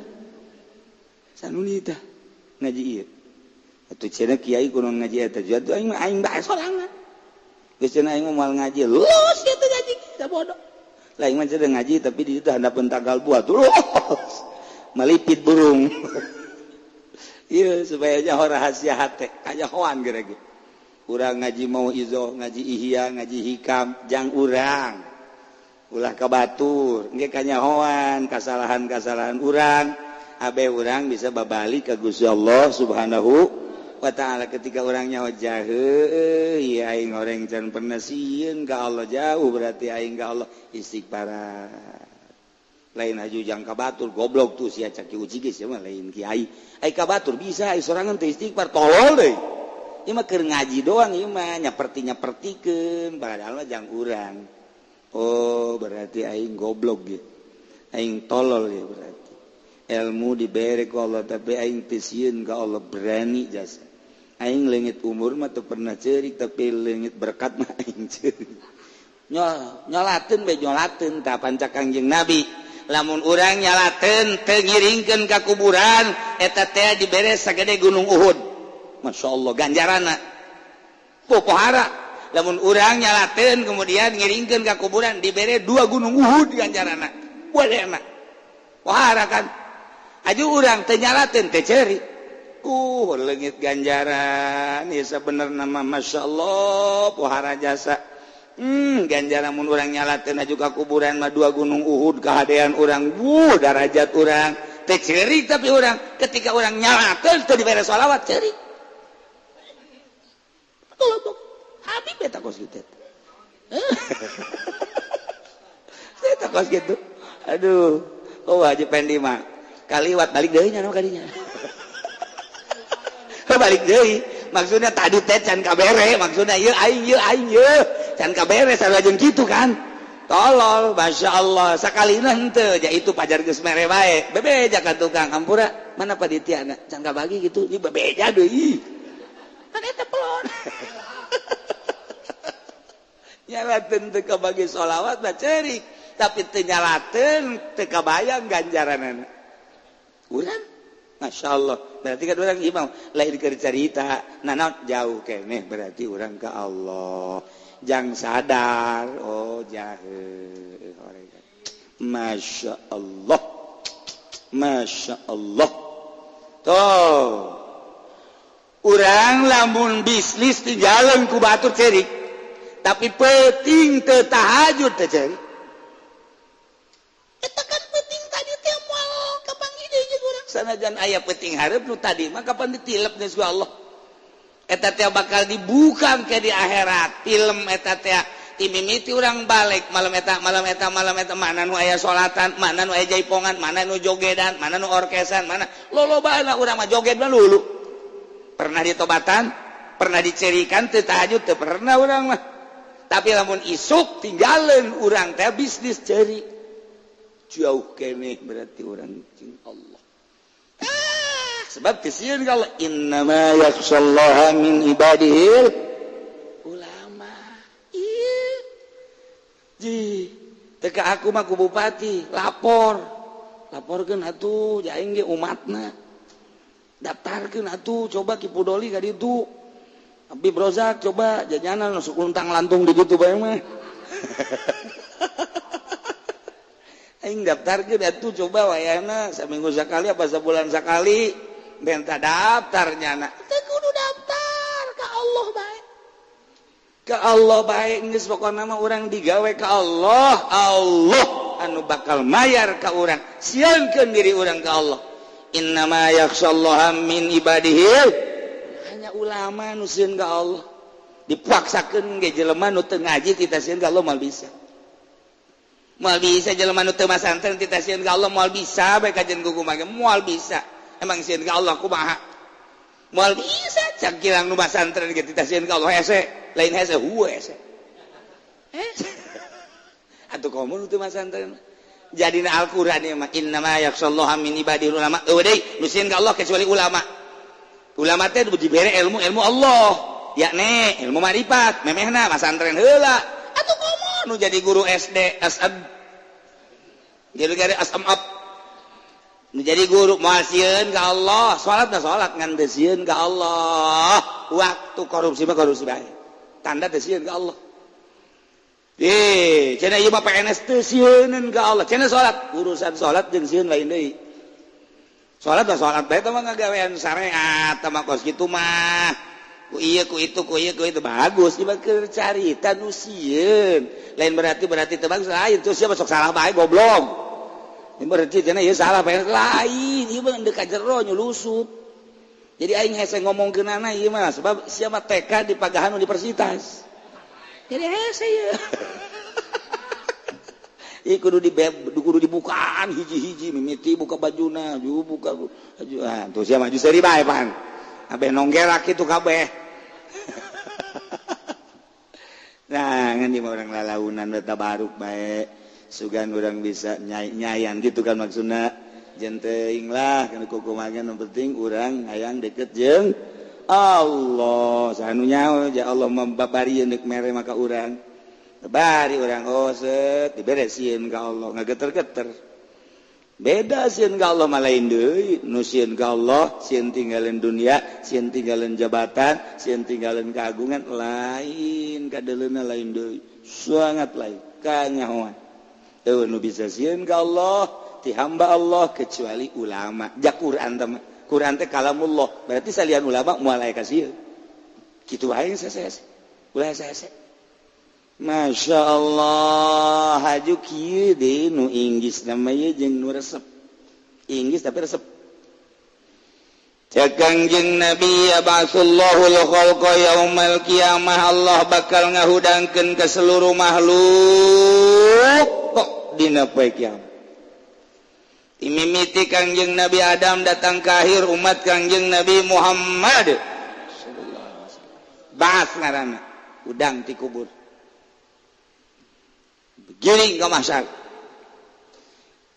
Speaker 1: Sanuni tah ngaji ieu. Atuh cenah kiai kudu ngaji eta atuh aing mah aing bae sorangan. Geus cenah aing mah moal ngaji. Los kitu ngaji kita bodoh. Lah aing mah cenah ngaji tapi di ditu handapeun tanggal buah terus. Malipit burung. Iya supaya nyaho rahasia hate kanyahoan geura ge. Urang ngaji mau izo, ngaji ihya, ngaji hikam jang urang. Ulah ka batur, ge kanyahoan kasalahan-kasalahan urang. Abe urang bisa babalik ka Gusti Allah Subhanahu wa ta'ala ketika urang nyaho jahe ieu aing horeng can pernah sieun ka Allah jauh berarti aing ka Allah istighfaran. Lain aju jang ka batur goblok tuh sia caki uji geus mah lain kiai. Ai ka batur bisa ai sorangan teh istighfar tolol deui. Ieu mah keur ngaji doang ieu mah nyaperti-nyapertikeun padahal mah jang urang. Oh berarti aing goblok ge. Aing tolol ya berarti. Ilmu dibere ku Allah tapi aing teu sieun ka Allah berani jasa. Aing leungit umur mah teu pernah ceurik tapi leungit berkat mah aing ceurik. Nyolateun bae nyolateun tah panca Kangjeng Nabi. Lamun urang nyalateun teu ngiringkeun ka kuburan eta teh dibere sagede gunung Uhud. Masya Allah ganjarana. Pohara. Lamun urang nyalateun kemudian ngiringkeun ka kuburan dibere 2 gunung Uhud ganjarana. Boleh enak. Pohara kan. Aju urang teu nyalateun teh ceurik. Leungit ganjaran ieu sabenerna mah Masya Allah pohara jasa. Ganjaran mun urang nyalateun aju ka kuburan mah 2 gunung Uhud kahadean urang, wuh darajat urang. Teu ceurik tapi urang ketika urang nyalateun teu dibere sholawat ceurik. Goblok. Habib eta kos kitu. Eta kos kitu. Aduh, oh Haji Pendi mah kaliwat balik deui nya kadinya. Balik deui. Maksudnya tadi teh can kabere, maksudnya ieu aing ieu aing ieu can kabere sarua jeung kitu kan. Tolol, Masya Allah, sakalina henteu, ja itu pajar geus mere bae. Bebeja ka tukang hampura, mana panitiana can kabagi gitu, ieu bebeja deui. Kan eta pelon. Nyalateun teu kabagi sholawat mah ceurik, tapi teu nyalateun teu kabayang ganjaranana. Urang Masya Allah, berarti kan orang imam lain keur carita, nah jauh keneh berarti orang ke Allah. Jang sadar, oh jahe, Masya Allah, Masya Allah. Tuh, urang lamun bisnis di jalan ku batur cerik, tapi penting teu tahajud teh cerik. Eta kan penting tadi teh moal kapanggih deui jeung urang. Sanajan aya penting hareup nu tadi mah kapan ditilep geus ku Allah. Eta teh bakal dibuka ke di akhirat film eta teh timimiti urang balik malam eta malam eta malam eta mana nu aya salatan mana nu aya jaipongan mana nu jogedan mana nu orkesan mana lolobana urang mah joget mah lulu pernah ditobatan pernah dicerikan teu tahajud teu pernah urang mah tapi lamun isuk tinggalin urang teh bisnis ceri jauh keneh berarti urang jeung Allah. Sebab kesieun ka Allah innama yakhshallaha min ibadihil ulama. Ieu ji teu ka aku mah ku bupati lapor laporkeun atuh ja aing ge umatna daftarkeun atuh coba Ki Pudoli ka ditu Habib Rozak coba jajanan masuk luntang lantung di ditu bae mah. Aing daftarkeun atuh coba wayahna saminggu sakali apa sabulan sakali minta daftar nyana teu kudu daftar ka Allah bae ka Allah bae geus pokona mah urang digawe ka Allah Allah anu bakal mayar ka urang sieunkeun diri urang ka Allah innama yakhshallaha min ibadihi hanya ulama nu sieun ka Allah Dipaksakeun ge jelema nu teu ngaji titah sieun ka Allah moal bisa. Moal bisa jelema nu teu masantren titah sieun ka Allah moal bisa bae kajian kumaha ge moal bisa. Emang sieun ka Allah kumaha? Moal bisa cak kilang nu masantren ge titah sieun ka Allah hese, lain hese hueu hese. Hese. Atuh komo nu teu masantren. Jadina Al-Qur'an ieu mah innama yakhshallaha min ibadil ulama. Eueuh deui nu sieun ka Allah kecuali ulama. Ulama teh dibere ilmu ilmu Allah, yakni ilmu marifat, memehna masantren heula. Atuh komo nu jadi guru SD, SM. Jadi gare SM up. Nu jadi guru moal sieun ka Allah, salat na salat ngan teu sieun ka Allah. Waktu korupsi mah korupsi bae. Tanda teu sieun ka Allah. Cenah ieu mah PNS teu sieuneun ka Allah. Cenah salat, urusan salat jeung sieun lain deui. Salat mah salat bae teh mah ngagawean syariat mah kos kitu mah. Ku ieu ku itu ku ieu ku itu bagus ieu mah keur carita nu sieun. Lain berarti teu bagus lain terus sia sok salah bae goblok. Ini berarti cenah ieu salah PNS lain ieu mah deuk ka jero nyulusup. Jadi aing hese ngomongkeunana ieu mah sebab sia mah TK di pagahan universitas. Jadi hese ieu. Ieu kudu dibukaan hiji-hiji mimiti buka bajuna, ju buka baju. Ah, tuh sia maju seuri bae pan. Abeh nonggerak kitu kabeh. Nah, ngan di urang lalaunan beta baruk bae. Sugan urang bisa nyayan gitu kan maksudna. Jeung teuing lah kana kukumaha nu penting urang hayang deket jeung Allah. Sanu nyaho ja Allah mambabarieun deuk mere maka urang. Bari urang oh set dibere sieun ka Allah ngageter-geter. Beda sieun ka Allah mah lain deui, nu sieun ka Allah sieun tinggalin dunia, sieun tinggalin jabatan, sieun tinggalin keagungan lain kadeleuna lain deui. Sangat lain kanyahoan. Eueuh nu bisa sieun ka Allah ti hamba Allah kecuali ulama. Ja Quran teh mah. Quran teh kalamullah, berarti salian ulama moal aya ka sieun. Kitu wae sese. Ulah sese. Masya Allah, haju kieu deui nu Inggris namanya jeung nu resep. Inggris tapi resep. Cek Kangjeng Nabi yab'atsullahu al-khalqa yaumal qiyamah, Allah bakal ngahudangkeun ke seluruh makhluk kok dina poe kiamat. Mimiti Kangjeng Nabi Adam datang ke akhir umat Kangjeng Nabi Muhammad sallallahu alaihi wasallam. Ba'ats ngaranna, udang ti kubur. Giring ke mahsyar.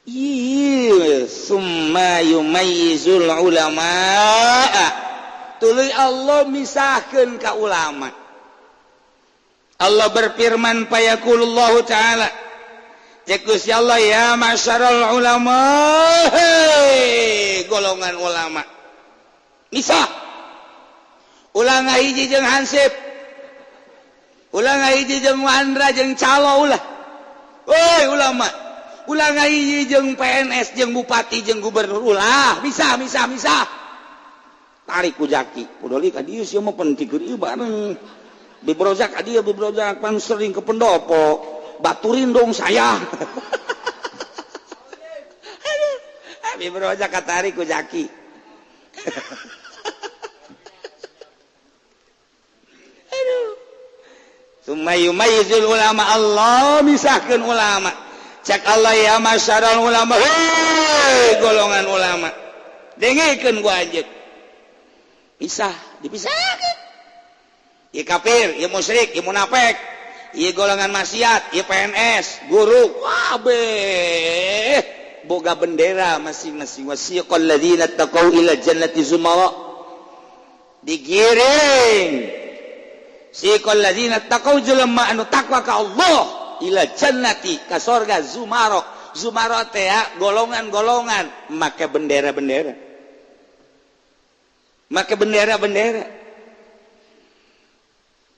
Speaker 1: Iya, summa yumayyizul ulama. Tuluy Allah misahkeun ka ulama. Allah berfirman payaqulullahu ta'ala. Cek Gusti Allah ya masyarul ulama, hei, golongan ulama. Misah. Ulah ngahiji jeung hansip. Ulah ngahiji jeung Wandra jeung calo ulah. Woi ulama, ulah ngahiji jeung PNS jeung bupati jeung gubernur ulah, misah misah misah. Tarik ku jaki, pudoli ka dieu sia mah penting keur ieu bareng. Bibrojak ka dieu bibrojak pan sering ke pendopo. Baturin dong saya. Aduh, bibrojak katarik ku jaki. Aduh. Summa yumayyizul ulama, Allah misahkeun ulama. Cek Allah ya masyaral ulama, hei golongan ulama. Dengekeun gua anjeun. Pisah, dipisahkeun. Ieu kafir, ieu musyrik, ieu munafik, ieu golongan maksiat, ieu PNS, guru, kabeh boga bendera masing-masing. Wasiqal ladzina taqau ila jannati zumara. Digiring siqal ladzina taqau jelema anu takwa ka Allah ila jannati ka sorga zumara. Zumara teh golongan-golongan make bendera-bendera. Make bendera-bendera.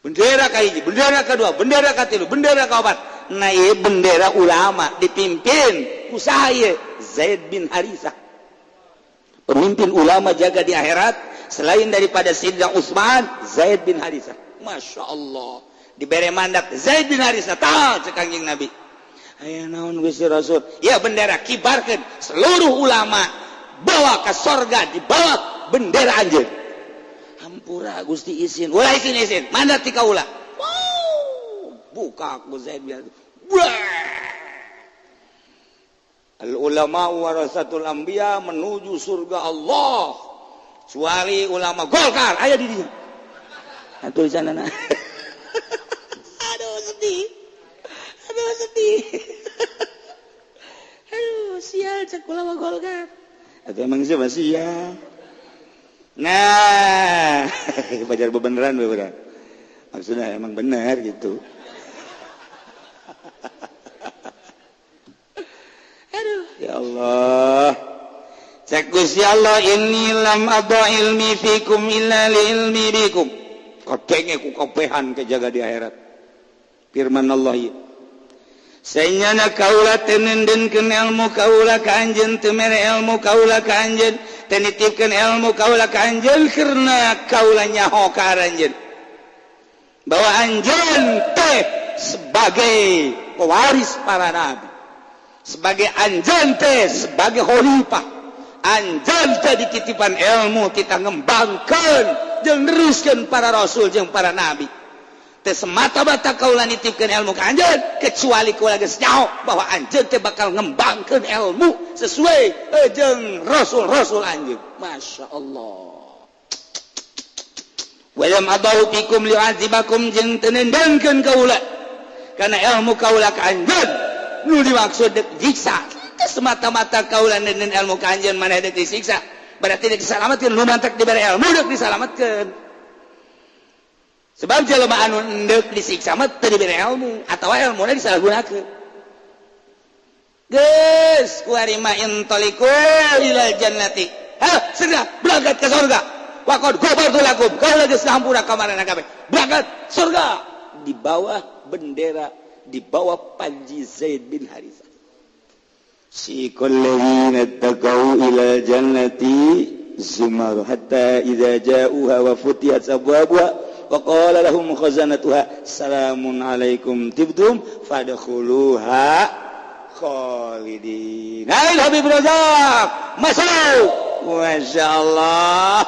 Speaker 1: Bendera kahiji, bendera kedua, bendera katilu, bendera kaopat. Nah, ieu bendera ulama dipimpin ku saha ieu? Zaid bin Haritsah. Pemimpin ulama jaga di akhirat selain daripada Sayyidina Utsman, Zaid bin Haritsah. Masya Allah, diberi mandat Zaid bin Haritsah tah cek Kangjeng Nabi. Aya naon Gusti Rasul? Ya bendera kibarkeun seluruh ulama bawa ke sorga dibawa bendera anjeun. Hampura Gusti isin. Ulah isin isin. Mandat ti kaula. Wow, buka ku Zaid bin. Al ulama warasatul anbiya menuju surga Allah. Kecuali ulama Golkar aya di dinya. Nah, tulisanna. Aduh sedih. Aduh sedih. Aduh sial cek ulama Golkar. Atau emang siapa sial. Nah, pajar bebeneran bebeneran. Maksudnya emang benar gitu. Aduh, ya Allah. Cek Gusti Allah inni lam adha ilmi fikum illa li ilmi bikum. Kadenge ku kabehan kejaga di akhirat. Firman Allah ieu. Sanyana kaula teu nendenkeun ilmu kaula ka anjeun, teu mere ilmu kaula ka anjeun, teu nitipkeun ilmu kaula ka anjeun karena kaula nyaho ka anjeun. Bahwa anjeun teh sebagai pewaris para nabi, sebagai anjeun teh sebagai khalifah, anjeun teh dititipan ilmu kita ngembangkeun jeung neruskeun para rasul jeung para nabi. Teh semata-mata kaula nitipkeun ilmu ka anjeun kecuali kaula geus nyaho bahwa anjeun teh bakal ngembangkeun ilmu sesuai jeung rasul-rasul anjeun. Masya Allah. Wa lam adahu fikum li'adzibakum jeung teu nendangkeun kaula kana ilmu kaula ka anjeun nu dimaksud deuk jiksa. Teh semata-mata kaula nenden ilmu ka anjeun maneh deuk disiksa, berarti deuk disalametkeun, nu mantak dibere ilmu deuk disalametkeun. Sebab jelema anu endek disiksa mah teu dibere ilmu atawa ilmuna disalahgunakeun. Geus kuari ma intaliqu ilal jannati. Ha, segera berangkat ke surga. Wa qad ghafartu lakum. Kaula geus ngahampura ka maranehna kabeh. Berangkat surga di bawah bendera, di bawah panji Zaid bin Harithah.
Speaker 2: Siqal ladzina taqau ila jannati zumar hatta idza ja'uha wa futihat abwabuha wa qala lahum khazanatuha salamun alaikum tibtum fadkhuluha khalidin.
Speaker 1: Hai Habib Razak, masuk. Masya Allah.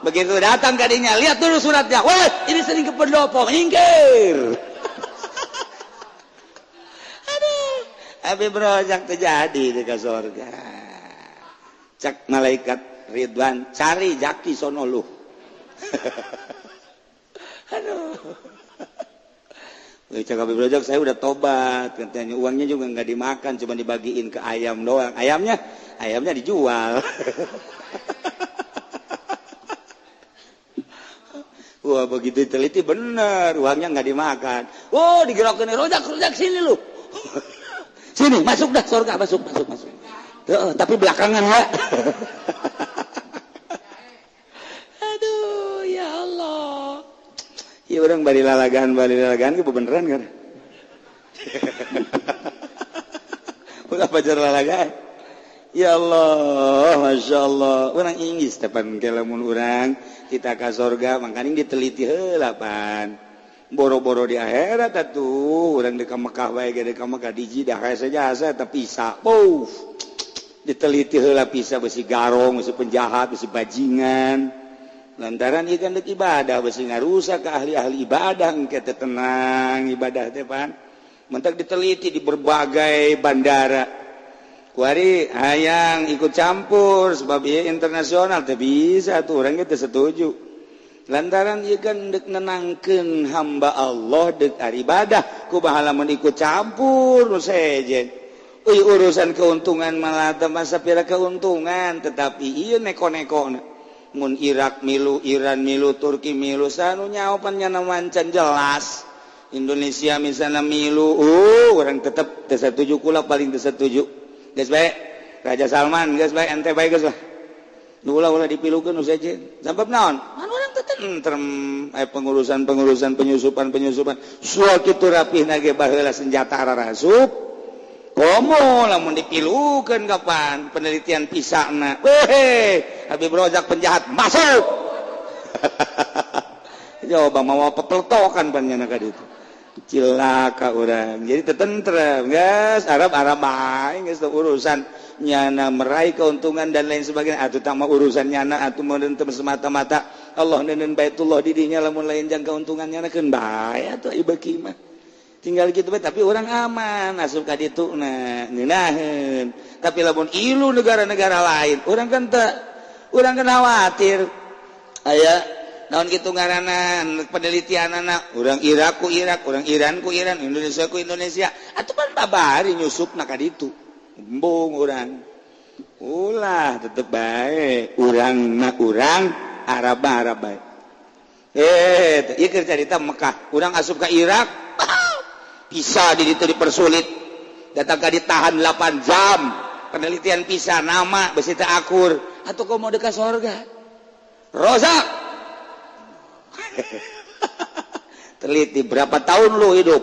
Speaker 1: Begitu datang kadinya, lihat dulu suratnya. Wah, ini sering ke pendopo, minggir. Aduh, Habib Razak terjadi di surga. Cak malaikat Ridwan, cari jaki sono lu. Aduh. Cak Habib Razak, saya udah tobat katanya, uangnya juga nggak dimakan, cuma dibagiin ke ayam doang. Ayamnya dijual. Wah, begitu teliti bener, uangnya nggak dimakan. Oh, digerakin Rozak sini lu. Sini, masuk dah surga, masuk. Tuh, tapi belakangan ya. Aduh, ya Allah.
Speaker 2: Ya orang bari lalagan ke beneran kan. Ulah pacar lalagan. Ya Allah, Masya Allah. Orang Inggris tepan kelamun orang kita ka sorga mangkaning diteliti heula pan. Boro-boro di akhirat atuh urang di ka Mekah bae ge di ka Mekah di Jidah hese jasa eta pisa. Puff. Diteliti heula pisa besi garong, besi penjahat, besi bajingan. Lantaran ieu kan deuk ibadah besi ngarusak ka ahli-ahli ibadah engke teh tenang ibadah teh pan. Mentak diteliti di berbagai bandara. Kuari hayang ikut campur sebab ieu internasional teh bisa tuh urang ge teu setuju. Lantaran ieu kan deuk nenangkeun hamba Allah deuk ibadah kumaha lamun ikut campur nu sejen. Euy urusan keuntungan malah teh masa pira keuntungan tetapi ieu neko-nekona. Mun Irak milu, Iran milu, Turki milu sanu nyaopan nyana wancan jelas. Indonesia misalnya milu, orang tetep teu satuju kula paling teu satuju. Geus bae Raja Salman, geus bae ente bae geus lah. Nu ulah-ulah dipilukeun nu sejen. Sabab naon? Man urang teu tentrem aya pengurusan-pengurusan penyusupan-penyusupan. Sual kitu rapihna ge baheula senjata ararasup. Komo lamun dipilukeun kapan penelitian pisana. Weh, Habib Rozak penjahat masuk. Coba mau pepeltokan panjenengan ka ditu. Cilaka urang. Jadi tetentrem, geus Arab-Arab bae geus urusan nyana meraih keuntungan dan lain sebagainya atuh tah mah urusan nyana atuh meureun teu semata-mata
Speaker 1: Allah neundeun Baitullah di dinya lamun lain jang keuntungannya keun bae atuh ieu beuki mah. Tinggal gitu bae tapi urang aman asup ka ditu na ngeunaheun. Tapi lamun ilu negara-negara lain, urang kan teu urang kan khawatir. Aya naon kitu ngaranna penelitianana, urang Irak ku Irak, urang Iran ku Iran, Indonesia ku Indonesia. Atuh pan babari nyusupna ka ditu. Embung urang. Ulah tetep bae urang na urang Arab Arab bae. Ieu keur carita Mekah, urang asup ka Irak. Bisa di ditu dipersulit, datang ka ditahan 8 jam penelitian visa nama besi teu akur atuh komo deuk ka sorga rozak. Teliti berapa tahun lu hidup,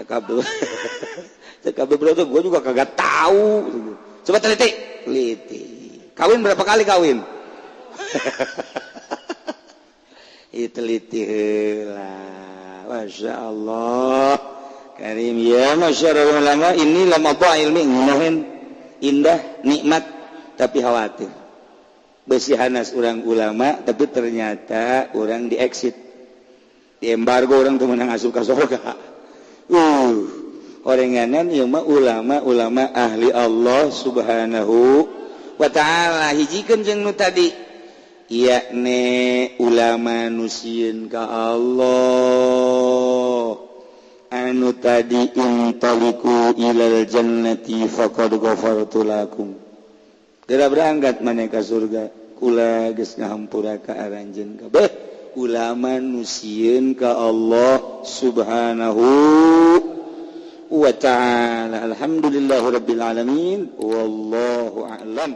Speaker 1: cakap cakap berapa, gue juga kagak tahu, coba teliti teliti kawin berapa kali kawin. Teliti heula. Masya Allah Karim ya masyarakat ulama ini lama ilmi ngunahin indah nikmat tapi khawatir besi hanas orang ulama tapi ternyata orang di exit di embargo orang tuh menang asup ka surga. Orenganan ieu mah ulama-ulama ahli Allah subhanahu wa ta'ala hijikeun jeung nu tadi yakni ulama nu sieun ka Allah anu tadi intaliku ilal jannati faqad ghafartu lakum geura berangkat maneh ka surga kula geus ngahampura ka aranjeun kabeh ulama nu sieun ka Allah subhanahu wa ta'ala. Alhamdulillahirabbil alamin wallahu a'lam.